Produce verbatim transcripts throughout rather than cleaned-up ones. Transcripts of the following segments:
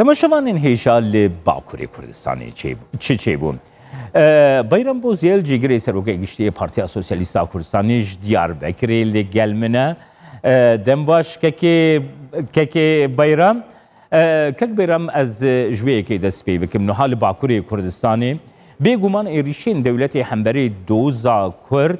Temaşevanên hêja li Bakurê Kurdistanê çê-, çi çêbû? E, Bayram Bozyel, cîgirê serokê giştî yê Partiya Sosyalîst a Kurdistanê ji Diyarbekirê li gel min e. E, dem baş kekê, kekê Bayram. E, kek Bayram, ez, e, ji wê yekê dest pê bikim. Niha li Bakurê Kurdistanê bêguman êrîşên dewletê hemberî doza Kurd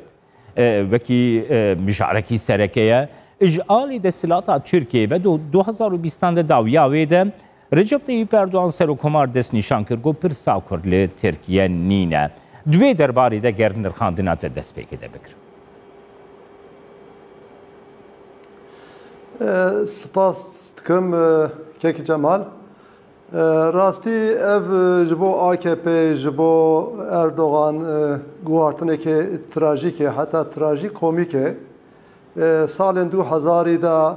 e, wekî, e, mijarekî sereke ye. Ji alî desthilata Tirkiyê ve du hezar û bîstan de dawiya wê de Recep Tayyip Erdogan Serokkomar destnîşan kir ku pirsa Kurd li Tirkiye nîne. Di vê derbarê de ger nirxandina te destpêkê de bikirin. E, spas dikim, e, Kek Cemal. E, rastî ev, e, ji bo A K P, ji bo Erdogan, e, guhartinekê trajîk e, heta trajîk komîk e. E, salên du hezarî de,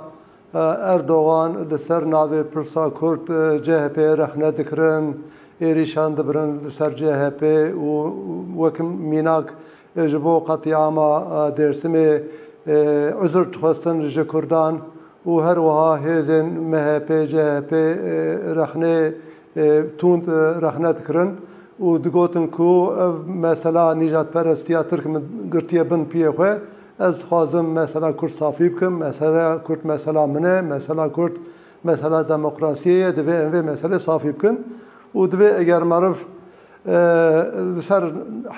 e, Erdogan li ser navê pirsa Kurd, e, C H P rexne dikirin, êrîşan dibirin li ser C H P û wek mînak, e, ji bo qetîama, e, Dêrsimê, e, uzur dixwestin ji Kurdan û her wiha hêzên M H P, C H P, e, rexnê, e, tund, e, rexne dikirin û digotin ku ev mesela nîjadperestiya Tirk min girtiye bin piyê xwe. Ez dixwazim mesela Kurd safî bikim, mesela Kurd mesela min e, mesela Kurd mesela demokrasiyê ye, divê em vê meselê safî bikin û divê eger meriv e, li ser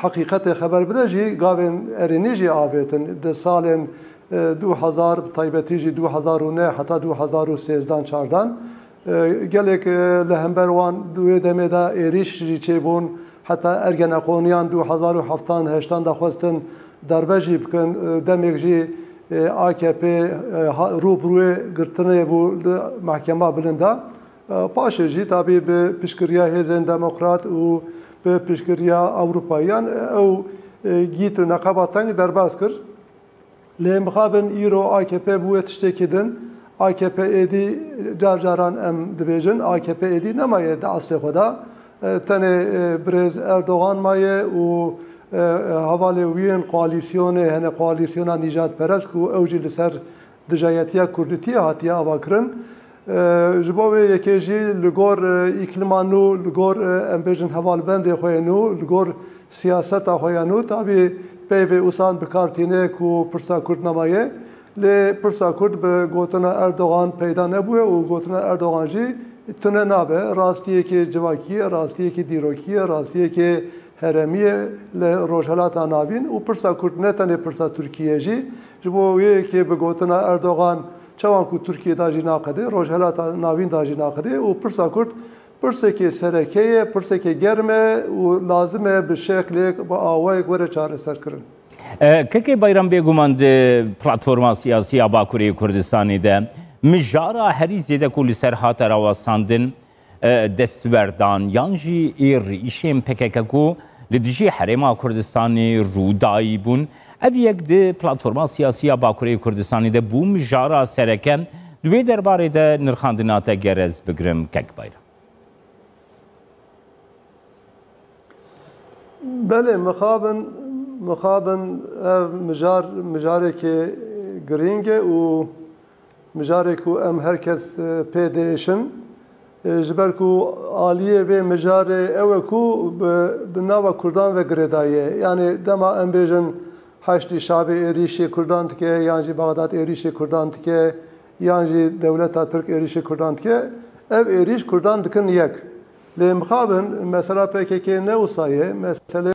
heqîqetê xeber bide jî gavên erênî jî avêtin. Di salên, e, du hezar, bi taybetî jî du hezar û neh heta du hezar û sêzdan çardan, e, gelek, e, li hember wan di wê demê de êrîş jî çêbûn. Heta Ergeneqoniyan du hezar û heftan heştan de xwestin darbe jî bikin. E, demek jî, e, A K P, e, ha-, rû bi rûyê girtinê bû li mehkema bilind de. E, paşê jî tabî bi piştgiriya hêzên demokrat û bi piştgiriya Ewropayiyan, e, ew, e, gît û neqeba teng derbas kir. Lê mixabin îro A K P bûye tiştekî din. A K P êdî car caran em dibêjin, A K P êdî nemaye di eslê xwe de. E, tenê, e, birêz Erdogan maye û, e, e, hevalê wî yên koalîsyonê hene, koalîsyona nîjadperest ku ew jî li ser dijayetiya kurdîtiyê hatiye avakirin. E, ji bo wê yekê jî li gor, e, îklîma nû, li gor, e, em bêjin hevalbendê xwe yê nû, li gor siyaseta xwe ya nû, tabî peyvê wisa bi kar tîne ku pirsa Kurd nemaye. Lê pirsa Kurd bi gotina Erdogan peyda nebûye û gotina Erdogan jî tune nabe. Rastiyekê civakî ye, rastiyekê dîrokî ye, rastiyekê herêmî ye li Rojhelata Navîn û pirsa Kurd ne tenê pirsa Tirkiyê jî, ji bo wê yekê bi gotina Erdogan çawan ku Tirkiye da jî naqedê, Rojhelata Navîn da jî naqedê û pirsa Kurd pirsekê sereke ye, pirsekê germ e û lazim e bi şeklêk, bi awayek were çareserkirin. E, Kekê Bayram, bêguman di platforma siyasî ya Bakurê Kurdistanê de mijara herî zêde ku li ser hate rawestandin, e, destwerdan yan jî êrîşên P K K ku li dijî Herêma Kurdistanê rû dayî bûn. Ev yek di platforma siyasî ya Bakurê Kurdistanê de bû mijara sereke. Di wê derbarê de nirxandina te ger ez bigirim, Kek Bayram. Belê, mixabin, mixabin ev mijar, mijarekê girîng e û mijarê ku em her kes, e, pê diêşin. E, ji ber ku aliyê vê mijarê ew e ku bi, bi nava Kurdan ve girêdayî ye. Yanî dema em bêjin Heşdî Şabê êrîşê Kurdan dike, yan jî Baxdad êrîşê Kurdan dike, yan jî dewleta Tirk êrîşê Kurdan dike, ev êrîş Kurdan dikin yek. Lê mixabin, mesela P K K ne wisa ye, mesele,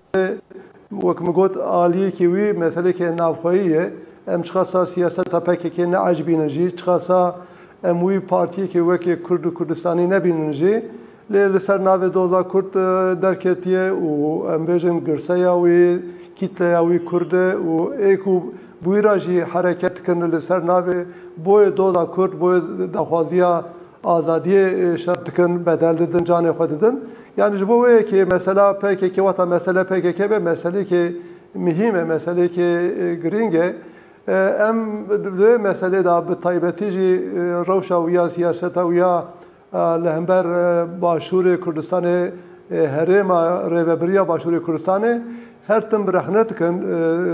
wek min got, aliyekî wî meselekê navxweyî ye. Em çiqasa siyaseta P K K neecibînin jî, çiqasa em wî partiyekê wekî Kurd û Kurdistanî nebînin jî, lê li ser navê doza Kurd, e, derketiye û em bêjin girseya wî, kîtleya wî Kurd e û ê ku bi wî re jî hereket dikin li ser navê boyê doza Kurd, boyê daxwaziya azadiyê, e, şer dikin, bedel didin, canê xwe didin. Yanî ji bo wê yekê mesela P K K, wata mesele P K K be, meselekê mihîm e, meselekê, e, girîng e. E, em di vê meselê de bi taybetî jî, e, rewşa wî ya, siyaseta wî ya, e, li hember, e, Başûrê Kurdistanê, e, herêma rêvebiriya Başûrê Kurdistanê her tim rexne dikin,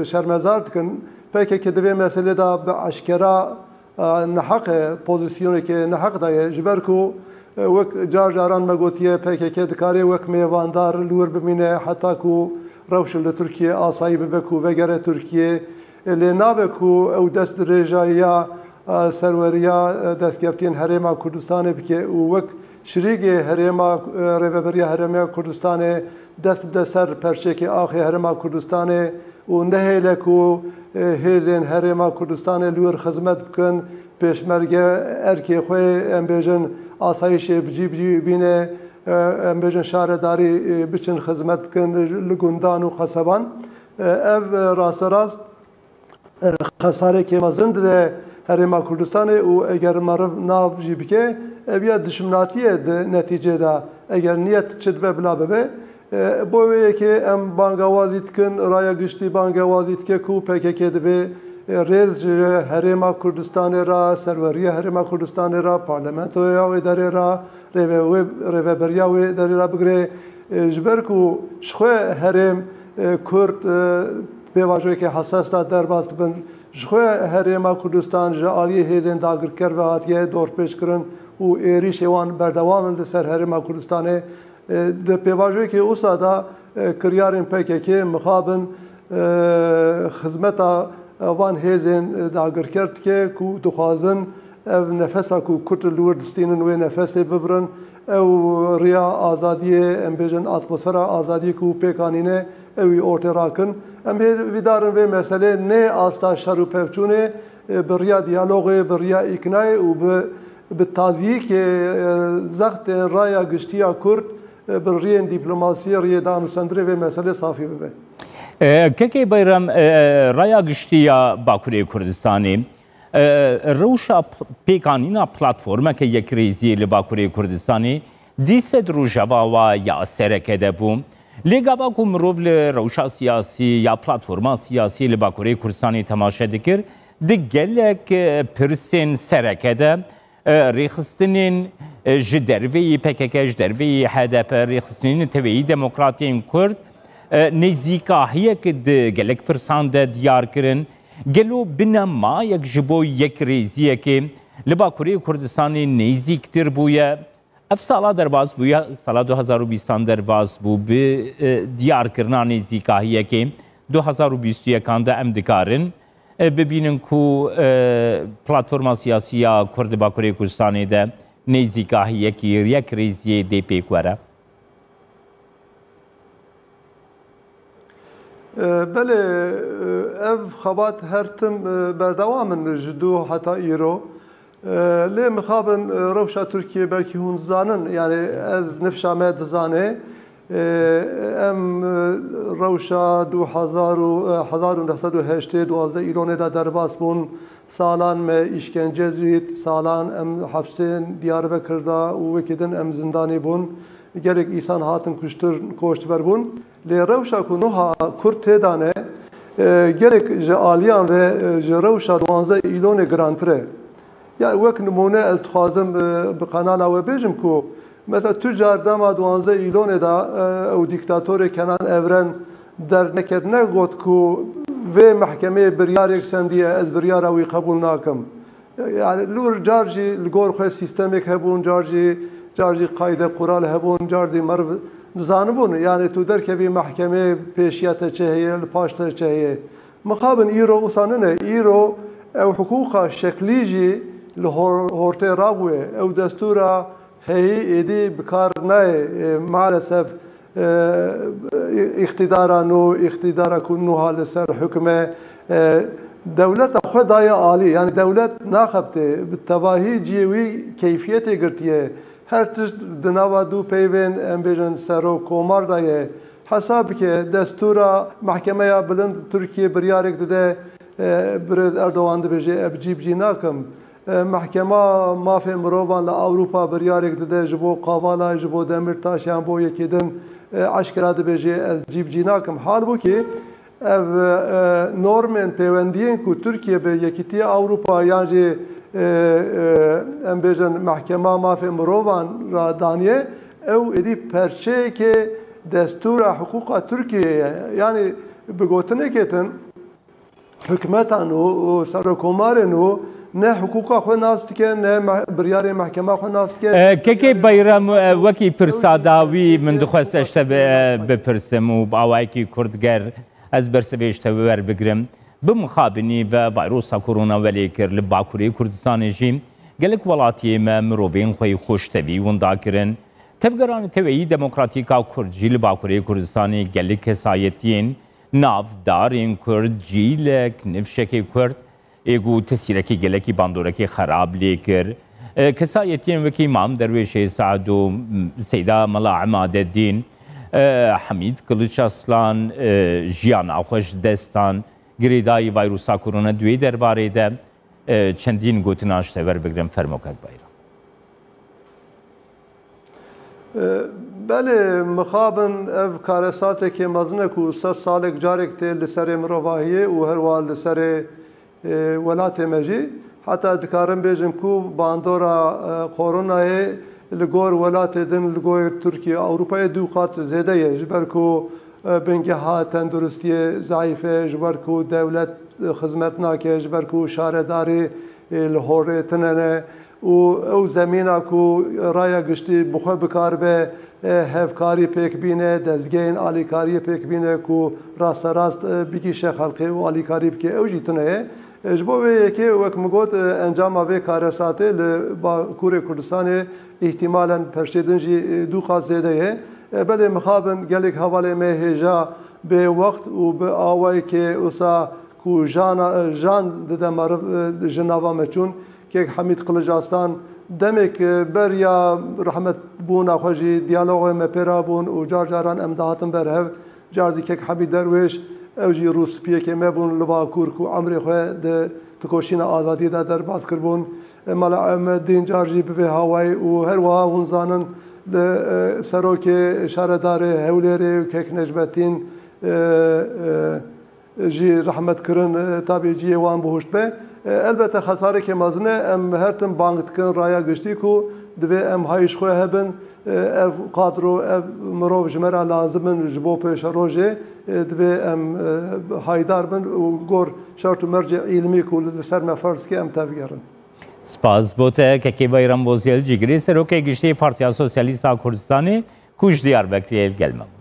e, şermezar dikin. P K K di vê meselê de bi eşkera, e, neheq e, pozîsyonekê neheq daye. Ji ber ku Wek car caran me gotiye, P K K dikarê wek mêvandar li wir bimîne heta ku rewş li Tirkiyê asayî bibe ku vegere Tirkiyê. Lê nabe ku ew dest dirêja ya, e, serweriya, e, destkeftiyên Herêma Kurdistanê bike û wek şirîgê herêma, e, Rêveberiya Herêma Kurdistanê dest bide ser perçekê axê Herêma Kurdistanê û nehêle ku, e, hêzên Herêma Kurdistanê li wir xizmet bikin, pêşmerge erkê xwe, em bêjin, asayîşê bi cî bi cî bîne, e, em bêjin, şaredarî, e, biçin xizmet bikin li gundan û qeseban. E, ev, e, rasterast, e, xesarekê mezin dide Herêma Kurdistanê û eger meriv nav jî bike, ev ya dişminatî ye di netîcê de, eger niyet çi dibe bila bibe. E, bo wê yekê em bangewazî dikin, raya giştî bangewazî dike ku P K K divê, e, rêz ji Herêma Kurdistanê re, serweriya Herêma Kurdistanê re, parlamentoya wê derê re, rêve-, wê, rêveberiya wê derê re bigire. E, ji ber ku ji xwe herêm, e, Kurd, e, pêvajoyeke hesas de derbas dibin, ji xwe Herêma Kurdistan ji aliyê hêzên dagirker ve hatiye dorpêçkirin û êrîşê wan berdewam in li ser Herêma Kurdistanê. E, di pêvajoyekê wisa de, e, kiryarên P K K mixabin, e, xizmeta, e, van hêzên, e, dagirker dike ku dixwazin ev nefesa ku Kurd li wir distînin wê nefesê bibirin. Ew riya azadiyê, em bêjin atmosfera azadiyê ku pêk anîne, ew î ortê rakin. Em hêvîdar in vê meselê nê asta şer û pevçûnê, e, bi riya diyalogê, bi riya îknayê û bi, bi taziyîkê, e, zextên raya giştî ya Kurd, e, bi riyên dîplomasiyê, riyê danûsendirê vê meselê safî bibe. E, Kekê Bayram, e, raya giştî ya Bakurê Kurdistanê, e, rewşa p-, pêkanîna platformeke yekrêziyê li Bakurê Kurdistanê dîse di rojeva wa ya sereke de bû. Lê gava ku mirov li rewşa siyasî ya platforma siyasî li Bakurê Kurdistanê temaşe dikir, di gelek, e, pirsên sereke de, e, rêxistinên, e, ji derveyî P K K, ji derveyî H D P, rêxistinên teveyî demokratên Kurd, e, nêzîkahiyek di gelek pirsan de diyar kirin. Gelo binemayek ji bo yekrêziyekê li Bakurê Kurdistanê nêzîktir bûye? Ev sala derbas bûye, sala du hazar û bîstan derbas bû. Bi, e, diyarkirina nêzîkahiyekê du hazar û bîst û yekan de em dikarin, e, bibînin ku, e, platforma siyasî ya Kurd di Bakurê Kurdistanê de nêzîkahiyekî yekrêziyê dê pêk were. E, belê, e, ev xebat her tim, e, berdewam in ji dû heta îro. E, lê mixabin, e, rewşa Tirkiyê belkî hûn dizanin, yanî ez nifşa me dizanê. E, em, e, rewşa du hezar û, e, hezar û neh sed û heştê duwazdeh Îlonê de derbas bûn. Salan me îşkence dît, salan em hepsên Diyarbekir de û wekî din em zindanî bûn. Gelek îsan hatin kuştin, koçber bûn. Lê rewşa ku nuha Kurd tê de ne, e, gelek ji aliyan ve, e, ji rewşa duwazdeh Îlonê girantir e. Ya wek nimûne ez dixwazim, e, bi kanala we bêjim ku mesela tu car dema duwazdeh Îlonê de, e, ew dîktatorê Kenan Evren derneket negot ku vê mehkemeyê biryarek sendiye, ez biryara wî qebûl nakim. Yani li wir car jî li gor xwe sîstemek hebûn, car jî, car jî qayde qural hebûn, car jî meriv dizanibûn. Yani tu derkevî mehkemeyê, pêşiya te çi heye, li paş te çi heye. Mixabin îro wisa nine. Îro ew hiqûqa şeklî jî li hor-, hortê rabûye. Ew destûra heyî êdî bi kar nayê. E, maalesef, e, îqtîdara nû, îqtîdara ku nûha li ser hukm e, e, dewleta xwe daye alî. Yani dewlet naxebitê, bi tevahî cihê wî keyfiyetê girtiye. Her tişt di nava dû peyvên, em bêjin, serok komar de ye. Hesab bike, destûra Mehkemeya Bilind Tirkiye biryarek dide, e, birêz Erdogan dibêje, ez cî bi cî nakim. E, Mehkema Mafê Mirovan li Ewropa biryarek dide ji bo Kavala, ji bo Demirtaş yan bo yekê din, e, eşkera dibêje, ez cî bi cî nakim. Halbûkî ev, e, normên pêwendiyên ku Tirkiye bi Yekîtiya Ewropa yan jî, e, e, em bêjin Mehkema Mafê Mirovan re daniye, ew êdî perçeyeke destûra hiqûqa Tirkiyeyê ye. Yanî bi gotinekê din, hikûmetan û, û serokomarên û ne hiqûqa xwe nas dike, ne meh- biryarê mehkema xwe nas dike. E, Kekê Beyram, e, wekî pirsa dawî min dixwest ez ji te bi- bipirsim û bi awayekî kurtger ez bersivê ji te werbigirim. Bi mixabinî ve vayrosa korona welê kir li Bakurê Kurdistanê jî gelek welatiyê me mirovên xwe yî xweştevî winda kirin. Tevgerane teveyî demokratîka Kurd jî li Bakurê Kurdistanê gelek kesayetiyên nav darên Kurd, cîlek, nifşekê Kurd, ê ku tesîrekî gelekî bandorekî xerab lê kir. E, kesayetiyên wekî Mam Derwêşê Saed û Seyda Mela Emadeddîn, e, Hemîd Kiliç Aslan, e, jiyana xwe ji dest dan, girêdayî vayrusa korona di wê derbarê de, e, çendîn gotinan ji te werbigirin, fermo kek Bayram. E, belê, mixabin ev karesateke mezin e ku sed salek carek tê li serê mirovahiyê û herwiha li serê, e, welatê me jî. Heta dikarim bêjim ku bandora, e, koronayê li gor welatê din, li gor Tirkiye, Ewropayê du qat zêde ye, ji ber ku, e, bingeha tenduristiyê zeîf e, ji ber ku dewlet, e, xizmet nake, ji ber ku şaredarî, e, li horê tine ne. Û ew zemîna ku raya giştî bi xwe bikaribe, e, hevkarî pêk bîne, dezgehên alîkariyê pêk bîne ku rasterast, e, bigîşe xelkê û alîkarî bike, ew jî tune ye. E, ji bo vê yekê, wek min got, e, encama vê karesatê li Bakurê Kurdistanê îhtimalen perşê din jî, e, du qat zêde ye. E, belê mixabin gelek hevalê me hêja bê wext û bi awayekê wisa ku jana, jan dide meriv, e, ji nava me çûn. Kek Hemîd Kiliç Aslan, demêk, e, beriya rehmetbûna xwe jî diyalogê me pê re bûn û car caran em dihatin ber hev. Car zî Kek Hemîd Derwêş, ew jî rûspiyekê me bûn li Bakur ku emrê xwe di tikoşîna azadiyê de derbas kiribûn. E, Mela Emedîn car jî bi vê hawayî û her wiha hûn zanin li, e, serokê şaredarê Hewlêrê û Kek Necmetîn, e, e, jî rehmet kirin, e, tabî cihê wan bihuşt be. E, elbette xesarekê mezin e, em her tim bang dikin raya giştî ku divê em hayî ji xwe hebin, e, ev kadro, ev mirov ji me re lazim in ji bo pêşerojê, e, divê em, e, haydar bin û gor şert û mercê îlmî ku li ser me ferz dike em tevgerin. Spas bo te, Kekê Bayram Bozyel, cîgirê serokê giştî Partiya Sosyalîst a Kurdistanê ku ji Diyarbekirê li gel me bû.